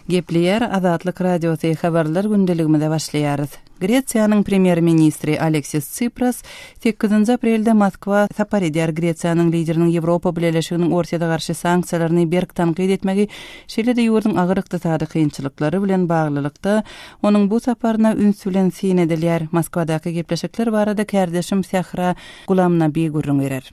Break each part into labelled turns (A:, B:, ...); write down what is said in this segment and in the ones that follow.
A: Gepleýär Azatlyk Radiosy Habarlar gündeligimize başlaýarys. Gresiýanyň premýer-ministri Aleksis Tsipras sekizinji aprelde Moskwa sapar edýär. Gresiýanyň lideriniň Ýewropa Bileleşiginiň Orsýete garşy sanksiýalaryny berk tankyt etmegi, şeýle-de ýurduň agyr ykdysady kynçylyklary bilen baglylykda, onuň bu saparyna üns bilen syn edilýär. Moskwadaky gepleşikler barada kärdeşim Sähra Gulamnabi gürrüň berer.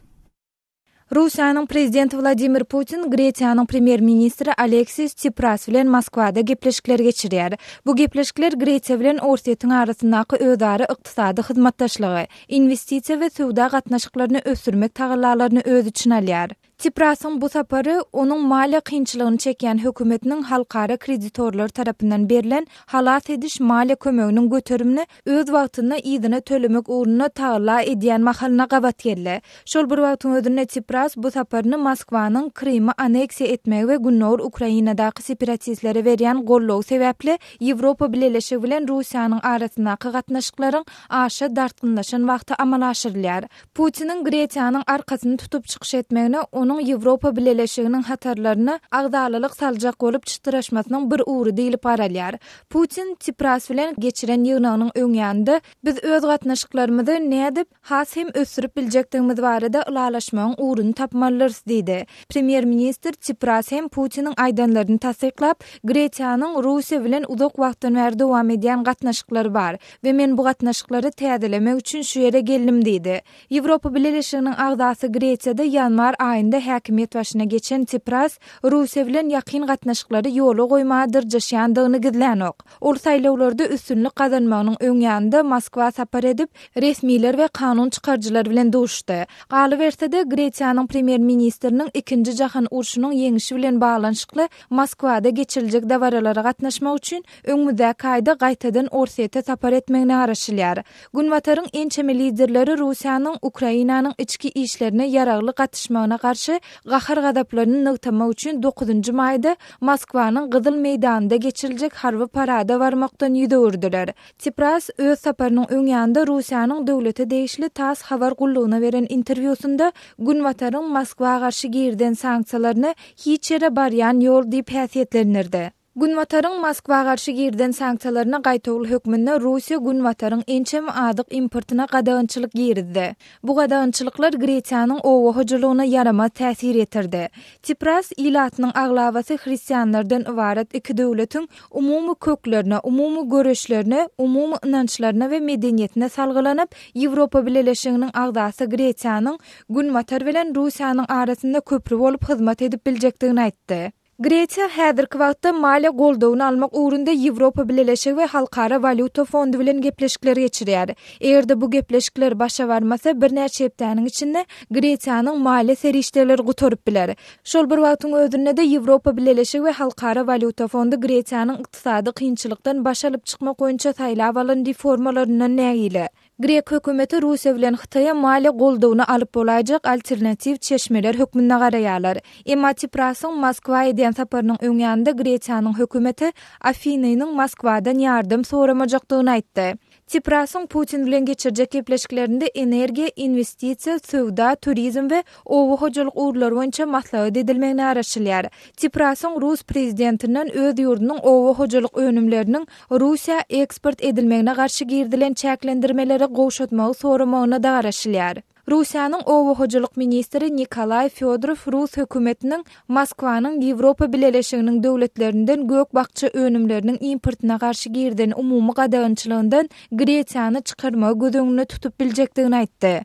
B: Russiýanyň Prezidenti Wladimir Putin Gresiýanyň Premýer-ministri Aleksis Tsipras bilen Moskwada gepleşikler geçirýär. Bu gepleşikler Gresiýa bilen Orsýetiň arasyndaky özara ykdysady hyzmatdaşlygy, inwestisiýa we söwda gatnaşyklaryny ösdürmek tagallalaryny öz içine alýar. Tsiprasyň bu sapary onuň maliýe kynçylygyny çekýän hökümetiniň halkara kreditorlary tarapyndan berlen halas ediş maliýe kömeginiň göterimini öz wagtynda yzyna tölemek ugrunda tagalla edýän mahalyna gabat geldi. Şol bir wagtyň özünde Tsipras bu saparyny Moskwanyň Krymy anneksiýa etmegi we gündogar Ukrainadaky separatistlere berýän goldawy sebäpli Ýewropa Bileleşigi bilen Russiýanyň arasyndaky gatnaşyklaryň aşa dartgynlaşan wagty amala aşyrylýar. Putiniň Gresiýanyň arkasyny tutup çykyş etmegine onuň Ýewropa Bileleşiginiň hatarlaryna agzalalyk saljak bolup çytraşmasynyň bir ugry diýlip garalýar. Putin Tsipras bilen geçiren ýygnagynyň öňýanynda Biz öz gatnaşyklarymyzy nädip has hem ösdürip biljekdigimiz barada ylalaşmagyň ugruny tapmalydyrys diýdi. Premýer-ministr Tsipras hem Putiniň aýdanlaryny tassyklap, Gresiýanyň Russiýa bilen uzak wagtdan bäri dowam edýän gatnaşyklary bar we men bu gatnaşyklary täzelemek üçin şu ýere geldim diýdi. Ýewropa Bileleşiginiň agzasy Gresiýada ýanwar aýynda häkimiýet başyna geçen Tsipras Russiýa bilen ýakyn gatnaşyklary ýola goýmaga dyrjaşýandygyny gizlänok. Ol saýlawlarda üstünlik gazanmagynyň öň ýanynda Moskwa sapar edip, resmiler we kanun çykaryjylar bilen duşuşdy. Galyberse-de, Gresiýanyň premýer-ministriniň Ikinji jahan urşunyň ýeňişi bilen baglanyşykly Moskwada geçiriljek dabaralara gatnaşmak üçin öňümizdäki aýda gaýtadan Orsýete sapar etmegine garaşylýar. Günbataryň ençeme liderleri Russiýanyň Ukrainanyň içki işlerine ýaragly gatyşmagyna garşy gahar-gazaplaryny nygtamak üçin dokuzynjy maýda Moskwanyň Gyzyl meýdanynda geçiriljek harby parada barmakdan ýüz öwürdiler. Tsipras öz saparynyň öň ýanynda Russiýanyň döwlete degişli tass habar gullugyna beren interwýusynda Günbataryň Moskwa garşy girizen sanksiýalaryny hiç ýere barýan ýol diýip häsiýetlendirdi. Günbataryň Moskwa garşy girizen sanksiýalaryna gaýtawul hökmünde Russiýa Günbataryň ençeme azyk importyna gadagançylyk girizdi. Bu gadagançylyklar Gresiýanyň oba hojalygyna ýaramaz täsir ýetirdi. Tsipras ilatynyň aglabasy hristianlardan ybarat iki döwletiň umumy köklerine, umumy göreşlerine, umumy ynançlaryna we medeniýetine salgylanyp, Ýewropa Bileleşiginiň agzasy Gresiýanyň Günbatar bilen Russiýanyň arasynda köpri bolup hyzmat edip biljekdigini aýtdy. Gresiýa häzirki wagtda maliýe goldawyny almak ugrunda Ýewropa Bileleşigi we Halkara walýuta fondy bilen gepleşikler geçirýär. Eger-de bu gepleşikler başa barmasa, birnäçe hepdäniň içinde Gresiýanyň maliýe serişdeleri gutaryp biler. Şol bir wagtyň özünde-de Ýewropa Bileleşigi we Halkara walýuta fondy Gresiýanyň ykdysady kynçylykdan baş alyp çykmak boýunça saýlap alan reformalaryndan nägile. Grek hökümeti Russiýa bilen Hytaýa maliýe goldawyny alyp bolaýjak alternatiw çeşmeler hökmünde garaýarlar. Emma Tsiprasyň Moskwa edýän saparynyň öň ýanynda Gresiýanyň hökümeti Afinynyň Moskwadan ýardam soramajakdygyny aýtdy. Tsiprasyň Putin bilen geçirjek gepleşiklerinde energiýa, inwestisiýa, söwda, turizm we oba hojalyk ugurlary boýunça maslahat edilmegine garaşylýar. Tsiprasyň rus prezidentinden öz ýurdunyň oba hojalyk önümleriniň Russiýa eksport edilmegine garşy girizilen çäklendirmeleri gowşatmagy soramagyna-da garaşylýar. Russiýanyň oba hojalyk ministri Nikolaý Fýodorow rus hökümetiniň Moskwanyň Ýewropa Bileleşiginiň döwletlerinden gök-bakja önümleriniň importyna garşy girizen umumy gadagançylygyndan Gresiýany çykarmagy göz öňünde tutup biljekdigini aýtdy.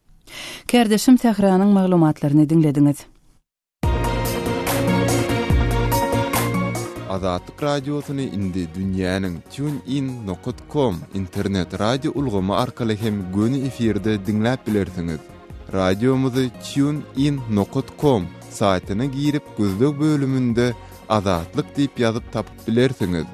A: Kärdeşim Sähranyň maglumatlaryny diňlediňiz.
C: Azatlyk Radiosyny indi dünýäniň TuneIn nokat com internet radio ulgamy arkaly hem göni efirde diňläp bilersiňiz. Radiomyzy TuneIn nokat com saýtyna girip gözleg bölüminde Azatlyk diýip ýazyp tapyp bilersiňiz.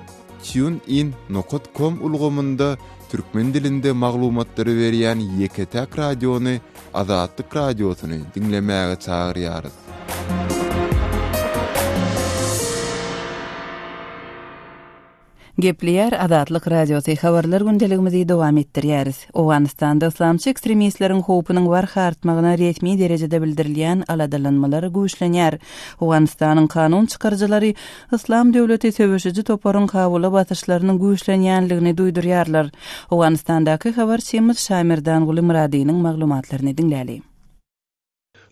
C: TuneIn nokat com ulgamynda türkmen dilinde maglumatlary berýän ýeke-täk radiony Azatlyk Radiosyny diňlemäge çagyrýarys.
A: Gepleýär Azatlyk Radiosy, Habarlar gündeligimizi dowam etdirýäris. Owganystanda yslamçy ekstremistleriň howpunyň barha artmagyna resmi derejede bildirilýän aladalanmalar güýçlenýär. Owganystanyň kanun çykaryjylary Yslam döwleti söweşiji toparyň Kabula basyşlarynyň güýçlenýänligini duýdurýarlar. Owganystandaky habarçymyz Şamerdanguly Myradynyň maglumatlaryny diňläli.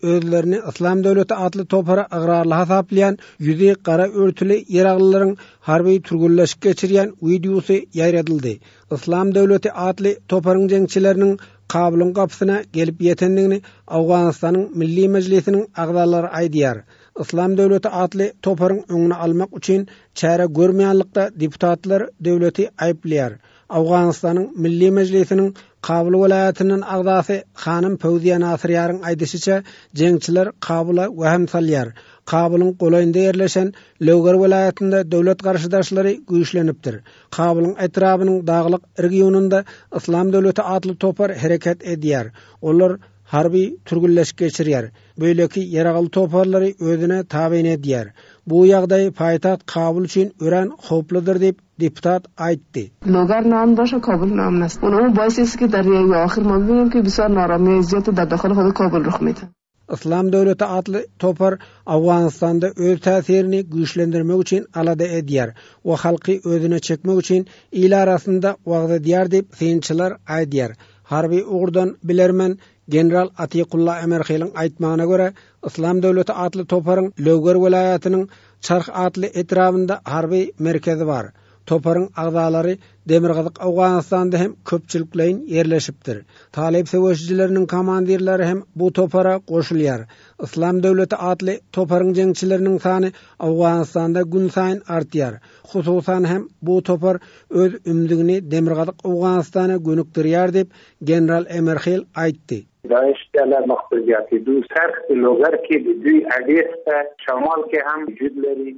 D: Özlerini Yslam döwleti atly topara ygrarly hasaplaýan ýüzi gara örtüli ýaraglylaryň harby türgenleşik geçirýän wideosy ýaýradyldy. Yslam döwleti atly toparyň jeňçileriniň Kabulyň gapysyna gelip ýetendigini Owganystanyň Milli Mejlisiniň agzalary aýdýar. Yslam döwleti atly toparyň öňüni almak üçin çäre görmeýänlikde deputatlar döwleti aýyplaýar. Owganystanyň Milli Mejlisiniň Kabul welaýatyndan agzasy hanym Fawziýa Nasyrýaryň aýdyşyça, jeňçiler Kabula wehim salýar. Kabulyň golaýynda ýerleşen Lowger welaýatynda döwlet garşydaşlary güýçlenipdir. Kabulyň etrabynyň daglyk regionynda Yslam döwleti atly topar hereket edýär. Olar harby türgenleşik geçirýär. Beýleki ýaragly toparlary özüne tabyn edýär. Bu ýagdaý paýtagt Kabul üçin örän howpludyr diýip, Deputat aýtdy.
E: Logar ناامن باشه کابل ناامن است اون اون باعث است که در یک آخر ما ببینیم که بسیار نارامی زیاد در داخل خود کابل رخ میده.
D: Yslam döwleti atly topar Owganystanda öz täsirini güýçlendirmek üçin alada edýär we halky özüne çekmek üçin il arasynda wagyz edýär diýip, synçylar aýdýar. Harby ugurdan bilermen general Atikulla Emerhiliň aýtmagyna görä, Yslam döwleti atly toparyň Lowger welaýatynyň Çarh atly etrabynda harby merkezi bar. Toparyň agzalary Demirgazyk Owganystanda hem köpçülikleýin ýerleşipdir. Talyp söweşijileriniň komandirleri hem bu topara goşulýar. Yslam döwleti atly toparyň jeňçileriniň sany Owganystanda günsaýyn artýar. Hususan hem bu topar öz ümzügini Demirgazyk Owganystana gönükdirýär diýip, general Emerhil aýtdy.
F: داعش ډله مخ په زیاتیدو څرخ په لوګر کې د دوی اډې سته شمال کې هم وجود لري.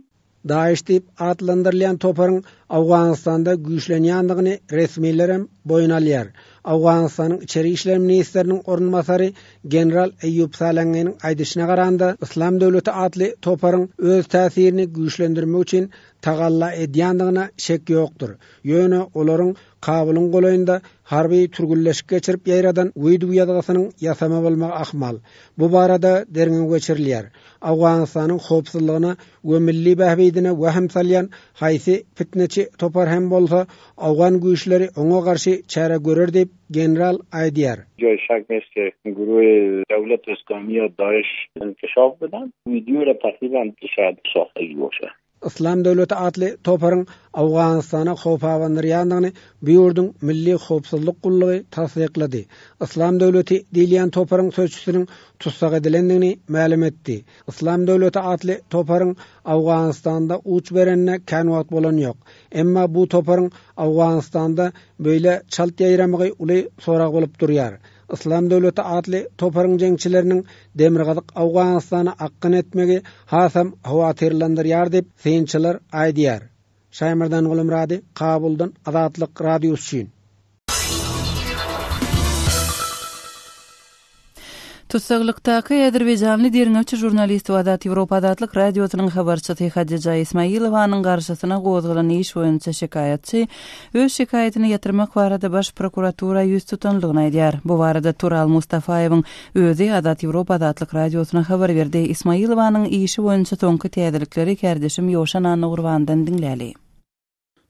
D: Daiş diýip atlandyrylýan toparyň Owganystanda güýçlenýändigini resmilerem boýun alýar. Owganystanyň içeri işler ministriniň orunbasary general Eýýup Salanginiň aýdyşyna garanda, Yslam döwleti atly toparyň öz täsirini güýçlendirmek üçin tagalla edýändigine şek ýokdur. Ýöne olaryň Kabulyň golaýynda harby türgenleşik geçirip ýaýradan wideo ýazgysynyň ýasama bolmagy ahmal. Bu barada derňew geçirilýär. Owganystanyň howpsuzlygyna we milli bähbidine wehim salýan haýsy pitneçi topar hem bolsa, owgan güýçleri oňa garşy çäre görer diýip, general aýdýar.
F: جای شک نیست که گروه دولت اسلامی یا داعش انکشاف بدن ویدیو را تقریبا شاید ساختگی باشه.
D: Yslam döwleti atly toparyň Owganystana howp abandyrýandygyny bu ýurduň Milli howpsuzlyk gullugy tassyklady. Yslam döwleti diýilýän toparyň sözçüsiniň tussag edilendigini mälim etdi. Yslam döwleti atly toparyň Owganystanda uç berenine kän wagt bolany ýok. Emma bu toparyň Owganystanda beýle çalt ýaýramagy uly sorag bolup durýar. Yslam döwleti atly toparyň jeňçileriniň demirgazyk Owganystana akgyn etmegi hasam howatyrlandyrýar diýip, synçylar aýdýar. Şaýmerdan Gulumyrady, Kabuldan Azatlyk Radiosy üçin.
A: Tussaglykdaky azerbaýjanly derňewçi žurnalist we Azat Ýewropa Azatlyk Radiosynyň habarçysy Hadija Ismailowanyň garşysyna gozgalan iş boýunça şikaýatçy öz şikaýatyny ýatyrmak barada Baş prokuratura ýüz tutanlygyny aýdýar. Bu barada Tural Mustafaýewiň özi Azat Ýewropa Azatlyk Radiosyna habar berdi. Ismailowanyň işi boýunça soňky täzelikleri kärdeşim Ýowşan Annagurbandan diňläli.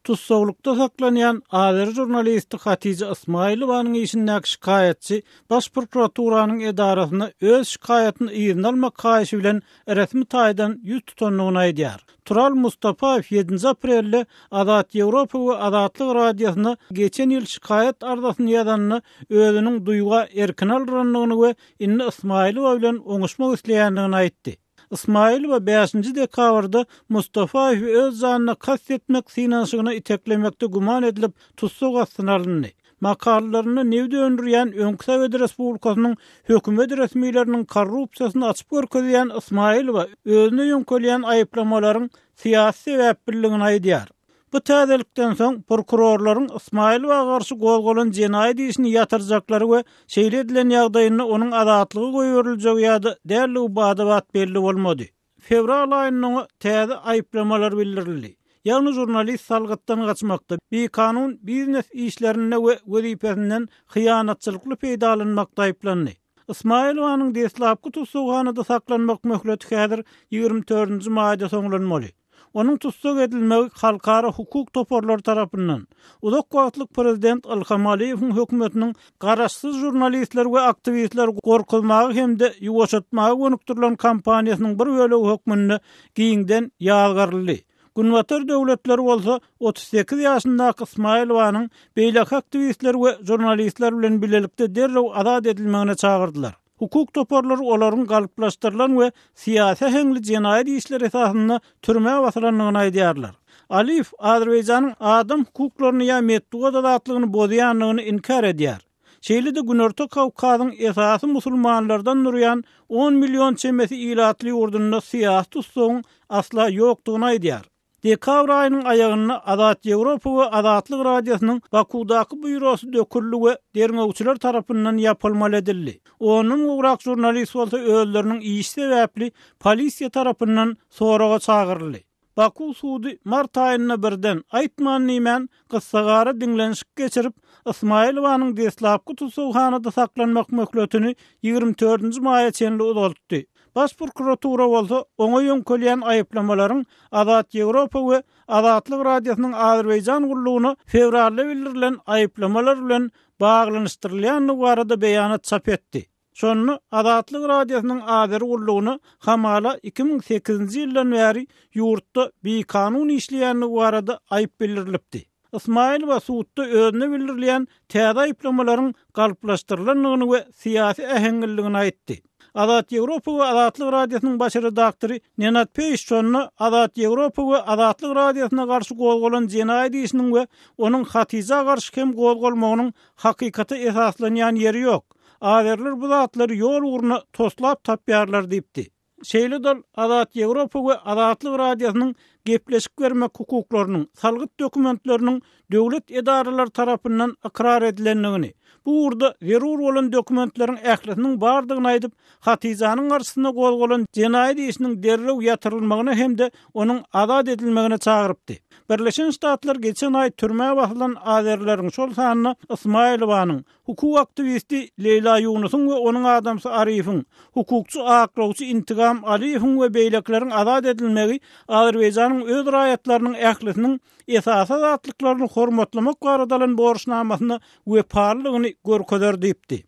G: Tussaglykda saklanýan azeri žurnalisti Hatija Ysmaýylowanyň işindäki şikaýatçy Baş prokuraturanyň edarasyna öz şikaýatyny yzyna almak haýyşy bilen resmi taýdan ýüz tutandygyny aýdýar. Tural Mustafaýew ýedinji aprelde Azat Ýewropa we Azatlyk Radiosyna geçen ýyl şikaýat arzasyny ýazanda özüniň duýga erkini aldyrandygyny we indi Ysmaýylowa bilen oňuşmak isleýändigini aýtdy. Ysmaýylowa bäşinji dekabrda Mustafaýewi öz janyna kast etmek synanyşygyna iteklemekde güman edilip, tussag astyna alyndy. Makalalarynda nebit öndürýän öňki Sowet respublikasynyň hökümet resmileriniň korrupsiýasyny açyp görkezýän Ysmaýylowa özüne ýöňkelýän aýyplamalaryň syýasy sebäpliligini aýdýar. Bu täzelikden soň, prokurorlaryň Ysmaýylowa garşy gozgalan jenaýat işini ýatyrjaklary we şeýle edilen ýagdaýynda onuň azatlyga goýberiljegi ýa-da däldigi bada-bat belli bolmady. Fewral aýynda oňa täze aýyplamalar bildirildi. Ýagny žurnalist salgytdan gaçmakda, bikanun biznes işlerinde we wezipesinden hyýanatçylykly peýdalanmakda aýyplandy. Ysmaýylowanyň deslapky tussaghanada saklanmak möhleti häzir 24-nji maýda soňlanmaly. Onuň tussag edilmegi halkara hukuk toparlary tarapyndan, uzak wagtlyk prezident Ilham Aliýewiň hökümetiniň garaşsyz žurnalistleri we aktiwistleri gorkuzmaga hem-de ýuwaşatmaga gönükdirilen kampaniýasynyň bir bölegi hökmünde giňden ýazgaryldy. Günbatar döwletleri bolsa 38 ýaşyndaky Ysmaýylowanyň beýleki aktiwistler we žurnalistler bilen bilelikde derrew azat edilmegine çagyrdylar. Hukuk toparlary olaryň galplaşdyrylan we syýasy äheňli jenaýat işleri esasynda türmä basylandygyny aýdýarlar. Aliýew Azerbaýjanyň adam hukuklaryny ýa metbugat azatlygyny bozýandygyny inkär edýär. Şeýle-de Günorta Kawkazyň esasy musulmanlardan durýan on million çemesi ilatly ýurdunda syýasy tussagyň asla ýokdugyny aýdýar. Dekabr aýynyň aýagynda Azat Ýewropa we Azatlyk Radiosynyň Bakuwdaky býurosy döküldi we derňewçiler tarapyndan ýapylmaly edildi. Ondan gowrak žurnalist bolsa özleriniň işi sebäpli polisiýa tarapyndan soraga çagyryldy. Bakuw sudy mart aýynda birden, aýtman-diýmän, gyssagara diňlenişik geçirip, Ysmaýylowanyň deslapky tussaghanada saklanmak möhletini 24-nji maýa çenli uzaltdy. Baş prokuratura bolsa oňa ýöňkelýän aýyplamalaryň Azat Ýewropa we Azatlyk Radiosynyň Azerbaýjan gullugyna fewralda bildirilen aýyplamalar bilen baglanyşdyrylýandygy barada beýanat çap etdi. Şonda Azatlyk Radiosynyň Azeri gullugyna hamala 2008-nji ýyldan bäri ýurtda bikanun işleýändigi barada aýyp bildirilipdi. Ysmaýylowa sudda özüne bildirilýän täze aýyplamalaryň galplaşdyrylandygyny we syýasy äheňliligini aýtdy. Azat Ýewropa we Azatlyk Radiosynyň baş redaktory Nenad Peýiş şonda Azat Ýewropa we Azatlyk Radiosyna garşy gozgalan jenaýat işiniň we onuň Hatyja garşy hem gozgalmagynyň hakykata esaslanýan ýeri ýok. Azerler bu zatlary ýol ugruna toslap tapýarlar diýipdi. Şeýle-de ol Azat Ýewropa we Azatlyk Radiosynyň gepleşik bermek hukuklarynyň, salgyt dokumentleriniň döwlet edaralary tarapyndan ykrar edilendigini, bu ugurda zerur bolan dokumentleriň ählisiniň bardygyny aýdyp, Hatyjanyň garşysyna gozgalan jenaýat işiniň derrew ýatyrylmagyna hem-de onuň azat edilmegine çagyrypdy. Birleşen Ştatlar geçen aý türmä basylan azerileriň, şol sanda Ysmaýylowanyň, Hukuk aktiwisti Leýla Ýunusyň we onuň adamsy Arifiň, hukukçy aklawçy Intigam Aliýewiň we beýlekileriň azat edilmegi Azerbaýjanyň öz raýatlarynyň ählisiniň esasy azatlyklaryny hormatlamak barada alan borçnamasyna wepalydygyny görkezer diýipdi.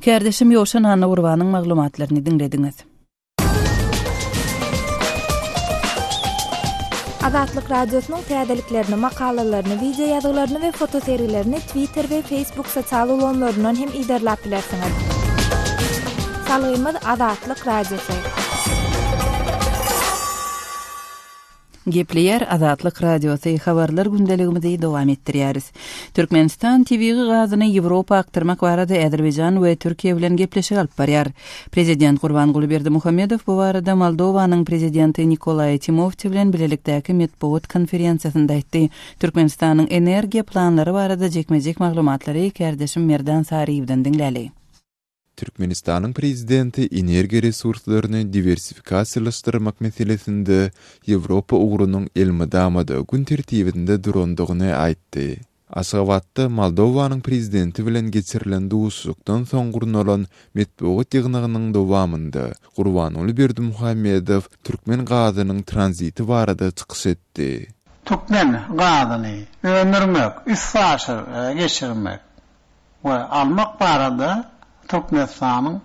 A: Kärdeşim Ýowşan Annagurbanyň maglumatlaryny diňlediňiz.
B: Azatlyk Radiosynyň täzeliklerini, makalalaryny, wideo ýazgylaryny we fotosergilerini Twitter we Facebook sosial ulgamlaryndan hem yzarlap bilersiňiz. Salgymyz Azatlyk Radiosy.
A: Gepleýär Azatlyk Radiosy, Habarlar gündeligimizi dowam etdirýäris. Türkmenistan tebigy gazyny Ýewropa akdyrmak barada Azerbaýjan we Türkiýe bilen gepleşik alyp barýar. Prezident Gurbanguly Berdimuhamedow bu barada Moldowanyň Prezidenti Nikolaý Timofti bilen bilelikdäki metbugat konferensiýasynda aýtdy. Türkmenistanyň energiýa planlary barada jikme-jik maglumatlary kärdeşim Merdan Saryýewden diňläli.
C: Türkmenistanyň Prezidenti energiýa resurslaryny diwersifikasiýalaşdyrmak meselesinde Ýewropa ugrunyň elmydama-da gün tertibinde durandygyny aýtdy. Aşgabatda Moldowanyň Prezidenti bilen geçirilen duşuşykdan soň gurnalan metbugat ýygnagynyň dowamynda Gurbanguly Berdimuhamedow türkmen gazynyň tranziti barada çykyş etdi.
H: Türkmen gazyny öndürmek, üstaşyr geçirmek we almak barada Türkmenistanyň,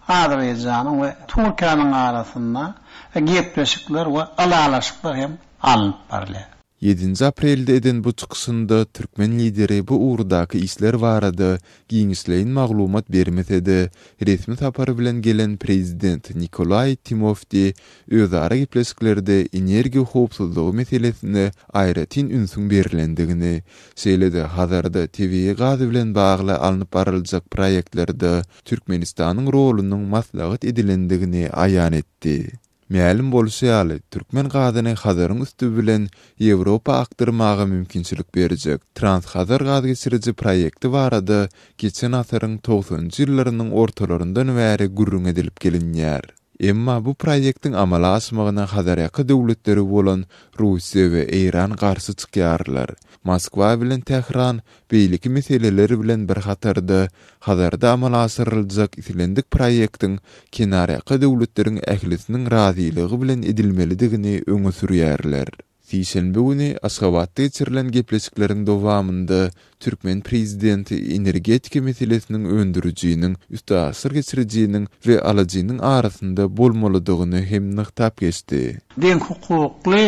H: Azerbaýjanyň we Türkiýäniň arasynda gepleşikler we ylalaşyklar hem alnyp barylýar.
C: Ýedinji aprelde eden bu çykyşynda türkmen Lideri bu ugurdaky işler barada giňişleýin maglumat bermese-de, resmi sapar bilen gelen prezident Nikolaý Timofti özara gepleşiklerde energiýa howpsuzlygy meselesine aýratyn ünsüň berlendigini, Şeýle-de, Hazarda tebigy gaz bilen bagly alnyp baryljak proýektlerde Türkmenistanyň rolunyň maslahat edilendigini aýan etdi. Mälim bolşy ýaly, türkmen gazyny Hazaryň üsti bilen Ýewropa akdyrmaga mümkinçilik berjek Transhazar gazgeçiriji proýekti barada geçen asyryň togsanynjy ýyllarynyň ortalaryndan bäri gürrüň edilip gelinýär. Emma bu proýektiň amala aşmagyna Hazarýaka döwletleri bolan Russiýa we Eýran garşy çykýarlar. Moskwa bilen Tähran beýleki meseleler bilen bir hatarda Hazarda amala aşyryljak islendik proýektiň kenarýaka döwletleriň ählisiniň razylygy bilen edilmelidigini öňe sürýärler. Sişenbe güni Aşgabatda geçirilen gepleşikleriň dowamynda türkmen prezidenti energetika meselesiniň öndürijiniň, üstaşyr geçirijiniň we alyjynyň arasynda bolmalydygyny hem nygtap geçdi.
H: Deňhukukly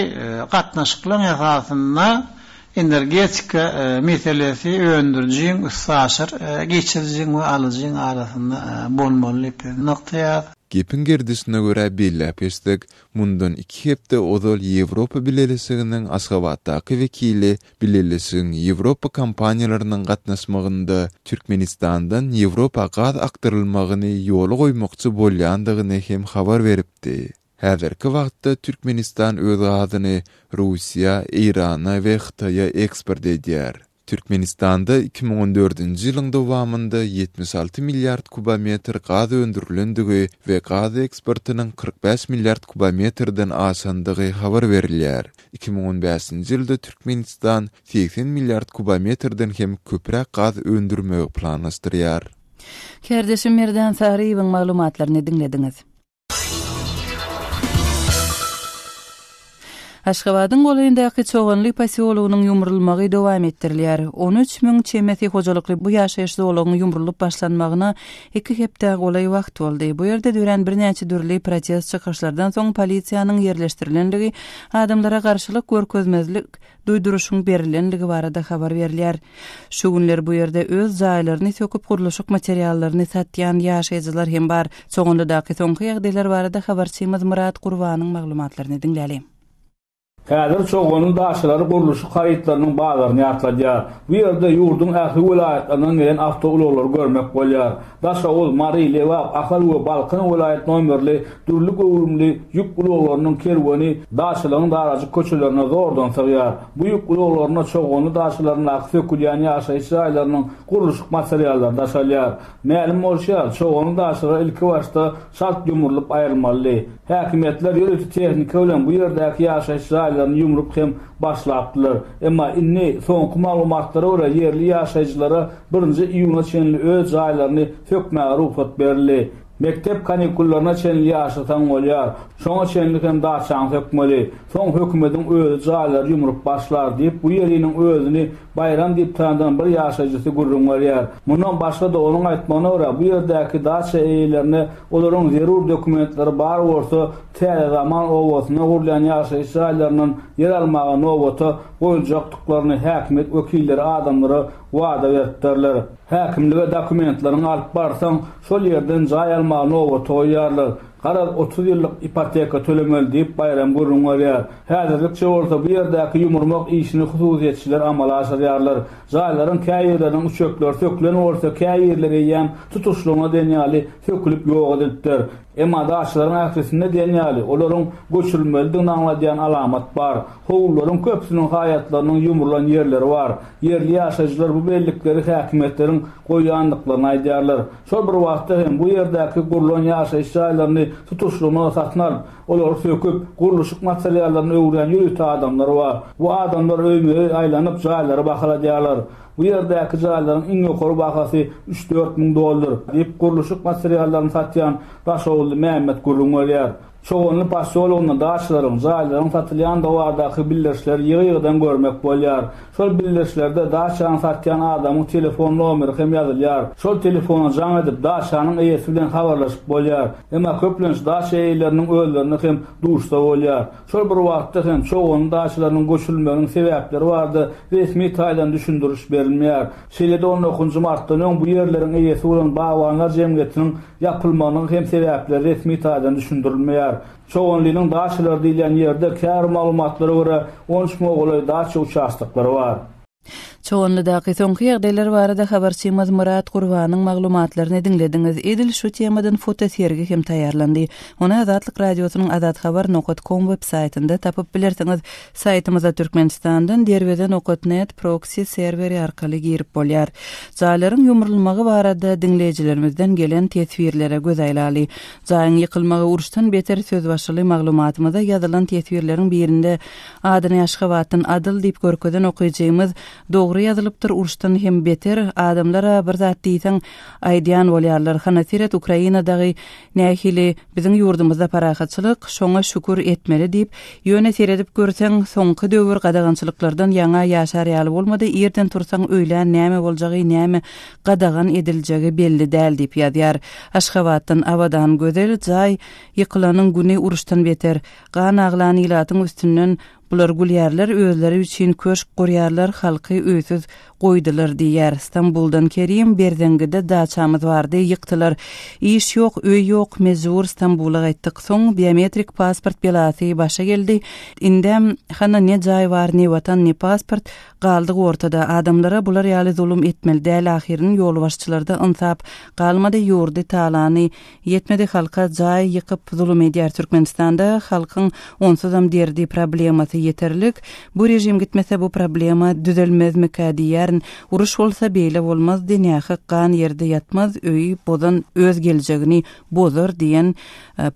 H: gatnaşyklaryň esasynda energetika meselesi öndürijiň, üstaşyr geçirijiň we alyjyň arasynda bolmaly diýip biz nygtaýarys.
C: Gepiň gerdişine görä belläp geçsek, Mundan iki hepde ozal Ýewropa Bileleşiginiň Aşgabatdaky wekili Bileleşigiň Ýewropa kompaniýalarynyň gatnaşmagynda Türkmenistandan Ýewropa gaz akdyrylmagyny ýola goýmakçy bolýandygyny hem habar beripdi. Häzirki wagtda Türkmenistan öz gazyny Russiýa, Eýrana we Hytaýa eksport edýär. Türkmenistanda 2014-nji ýylyň dowamynda 76 milliard kubometr gaz öndürilendigi we gaz eksportynyň 45 milliard kubometrden aşandygy habar berilýär. 2015-nji ýylda Türkmenistan 80 milliard kubometrden hem köpräk gaz öndürmegi planlaşdyrýar.
A: Kärdeşim Merdan Saryýewiň maglumatlaryny diňlediňiz. Aşgabadyň golaýyndaky Çoganly posýologynyň ýumrulmagy dowam etdirilýär. 13 müň çemesi hojalykly bu ýaşaýyş zolagyň ýumrulyp başlanmagyna iki hepdä golaý wagt boldy. Bu ýerde dörän birnäçe dürli protest çykyşlardan soň polisiýanyň ýerleşdirilenligi, adamlara garşylyk görkezmezlik duýduryşyň berilendigi barada habar berilýär. Şu günler bu ýerde öz jaýlaryny söküp gurluşyk materiallaryny satýan ýaşaýjylar hem bar. Çoganlydaky soňky ýagdaýlar barada habarçymyz Myrat Gurbanyň maglumatlaryny diňläliň.
I: Häzir Çoganly daşlary gurluşyk harytlarynyň bazaryny ýatladýar. Bu ýerde ýurduň ähli welaýatlaryndan gelen awtoulaglary görmek bolýar. Daşoguz, Mary, Lebap, Ahal we Balkan welaýat nomerli dürli göwrümli ýük ulaglarynyň kerweni daçalaryň darajyk köçelerine zordan sygýar. Bu ýük ulaglaryna Çoganly daçalaryndaky sökülýän ýaşaýyş jaýlarynyň gurluşyk materiallary daşalýar. Mälim bolşy ýaly, Çoganly daçalary ilkibaşda çalt ýumrulyp aýrylmalydy. Häkimiýetler ýörite tehnika bilen bu ýerdäki ýaşaýyş jaýlaryny ýumrup hem başlapdylar. Emma indi, soňky maglumatlara görä, ýerli ýaşaýjylara birinji iýuna çenli öz jaýlaryny sökmäge rugsat berildi. Mekdep kanikullaryna çenli ýaşasaň bolýar. Şoňa çenli hem daçaňy sökmeli. Soň hökümediň özi jaýlary ýumrup başlar diýip, bu ýeriniň özüni Baýram diýip tanadan bir ýaşaýjysy gürrüň berýär. Mundan başga-da, onuň aýtmagyna görä, bu ýerdäki daça eýelerine olaryň zerur dokumentleri bar bolsa, Täze Zaman obasynda gurulýan ýaşaýyş jaýlaryndan ýer almaga nobata goýuljakdyklaryny häkimiýet wekilleri adamlara wada beripdirler. Häkimlige dokumentleriňi alyp barsaň, şol ýerden jaý almaga nobata goýýarlar. Garaz, 30 ýyllyk ipoteka tölemeli diýip, Baýram gürrüň berýär. Häzirlikçe bolsa bu ýerdäki ýumurmak işini hususyýetçiler amala aşyrýarlar. Jaýlaryň käbirleriniň üçekleri sökülen bolsa, käbirleri eýýäm tutuşlygyna diýen ýaly sökülip ýok edilipdir. Emma daçalaryň ählisinde diýen ýaly olaryň göçürilmelidigini aňladýan alamat bar. Howlularyň köpüsiniň haýatlarynyň ýumrulan ýerleri bar. Ýerli ýaşaýjylar bu bellikleri häkimiýetleriň goýandyklaryny aýdýarlar. Şol bir wagtda hem bu ýerdäki gurlan ýaşaýyş jaýlaryny tutuşlygyna satyn alyp, olary söküp, gurluşyk materiallaryny öwürýän ýörite adamlar bar. Bu adamlar öýme-öý aýlanyp, jaýlary bahaladýarlar. Bu ýerdäki jaýlaryň iň ýokary bahasy üç-dört müň dollar, diýip, gurluşyk materiallaryny satýan daşoguzly Mämmet gürrüň berýär. Çoganly posýologynda daçalaryň, jaýlaryň satylýandygy baradaky bildirişleri ýygy-ýygydan görmek bolýar. Şol bildirişlerde daçany satýan adamyň telefon nomeri hem ýazylýar. Şol telefona jaň edip, daçanyň eýesi bilen habarlaşyp bolýar. Emma köplenç daça eýeleriniň özlerine hem duşsa bolýar. Şol bir wagtda hem Çoganly daçalarynyň göçürilmeginiň sebäpleri barada resmi taýdan düşündiriş berilmeýär. Şeýle-de on dokuzynjy martdan öň bu ýerleriň eýesi bolan bagbanlar jemgyýetiniň ýapylmagynyň hem sebäpleri resmi taýdan düşündirilmeýär. Çoganlynyň daçalary diýilýän ýerde käbir maglumatlara görä on üç müňe golaý daça uçastoklary bar.
A: Çoganlydaky soňky ýagdaýlar barada habarçymyz Myrat Gurbanyň maglumatlaryny diňlediňiz. Edil şu temadan fotosergi hem taýýarlandy. Ony Azatlyk Radiosynyň azathabar nokat kom web saýtynda tapyp bilersiňiz. Saýtymyza Türkmenistandan derweze nokat net proksi serweri arkaly girip bolýar. Jaýlaryň ýumrulmagy barada diňleýjilerimizden gelen teswirlere göz aýlaly. Jaýyň ýykylmagy uruşdan beter söz başyly maglumatymyza ýazylan teswirleriň birinde Adyny Aşgabatdan Adyl diýip görkezen okyjymyz Dogry ýazylypdyr uruşdan hem beter adamlara bir zat diýseň aýdýan bolýarlar hana seret Ukraina dagy nähili biziň ýurdumyzda parahatçylyk şoňa şükür etmeli diýip ýöne seredip görseň soňky döwür gadagançylyklardan ýaňa ýaşar ýaly bolmady irden tursaň öýlän näme boljagy näme gadagan ediljegi belli däl diýip ýazýar Aşgabatdan Abadan Gözel jaý ýykylanyň güni uruşdan beter Gan aglan ilatyň üstünden bular gülýärler, özleri üçin köşk gurýarlar, halky öýsüz goýdular diýýär. Stambuldan Kerim, Berzeňňide daçamyz bardy, ýykdylar. Iş ýok, öý ýok, mejbur Stambula gaýtdyk. Soň biometrik pasport belasy başa geldi. Indem hana ne jaý bar, ne watan, ne pasport, galdyk ortada. Adamlara bular ýaly zulum etmeli däl ahyryn, ýolbaşçylarda ynsap galmady, ýurdy talany Ýetmedi halka jaý ýykyp zulum edýär Türkmenistanda halkyň onsuzam derdi problemasy ýeterlik bu režim gitmese bu problema düzelmezmikä diýýärin uruş bolsa beýle bolmazdy nähak gan ýerde ýatmaz öýi bozan öz geljegini bozar diýen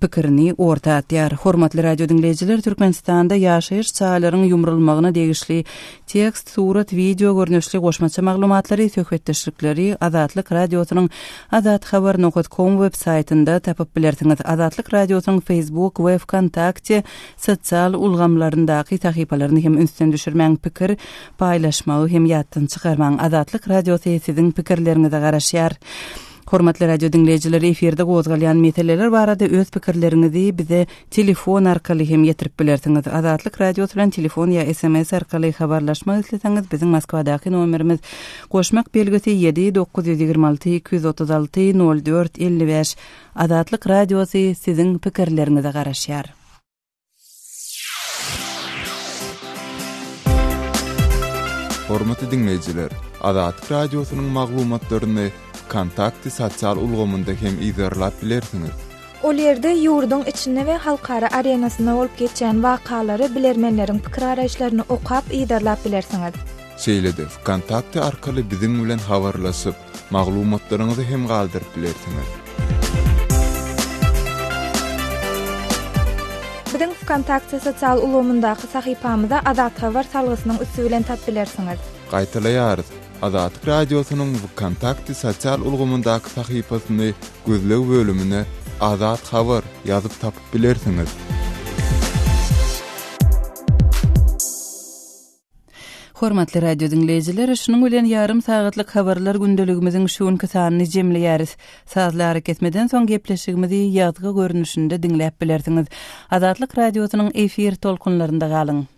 A: pikirini orta atýar. Hormatly radio diňleýjiler Türkmenistanda ýaşaýyş jaýlaryň ýumrulmagyna degişli tekst, surat, wideo görnüşli goşmaça maglumatlary, söhbetdeşlikleri Azatlyk Radiosynyň Azathabar nokat kom web saýtynda tapyp bilersiňiz. Azatlyk Radiosynyň Facebook we Wkontakte sosial ulgamlaryndaky sahypalaryny hem ünsden düşürmäň, pikir paýlaşmagy hem ýatdan çykarmaň. Azatlyk Radiosy siziň pikirleriňize garaşýar. Hormatly radio diňleýjiler, efirde gozgalýan meseleler barada öz pikirleriňizi bize telefon arkaly hem ýetirip bilersiňiz. Azatlyk Radiosy bilen telefon ýa sms arkaly habarlaşmak isleseňiz, biziň Moskwadaky nomerimiz Goşmak belgisi 7 926 236 04 55. Azatlyk Radiosy siziň pikirleriňize garaşýar.
C: Hormatly diňleýjiler, Azatlyk Radiosynyň maglumatlaryny Wkontakte sosial ulgamynda hem yzarlap bilersiňiz.
B: Ol ýerde ýurduň içinde we halkara arenasynda bolup geçýän wakalary, bilermenleriň pikir-garaýyşlaryny okap, yzarlap bilersiňiz.
C: Şeýle-de Wkontakte arkaly biziň bilen habarlaşyp, maglumatlaryňyzy hem galdyryp bilersiňiz.
B: Biziň Wkontakte sosial ulgamyndaky sahypamyza Azathabar salgysynyň üsti bilen tap bilersiňiz.
C: Gaýtalaýarys, Azatlyk Radiosynyň Wkontakte sosial ulgamyndaky sahypasyny gözleg bölümine Azat Habar ýazyp tapyp bilersiňiz.
A: Hormatly radio diňleýjiler, şunuň bilen ýarym sagatlyk habarlar gündeligimiziň şu günki sanyny jemleýäris. Sazly arakesmeden soň gepleşigimizi ýazgy görnüşinde diňläp bilersiňiz. Azatlyk Radiosynyň efir tolkunlarynda galyň!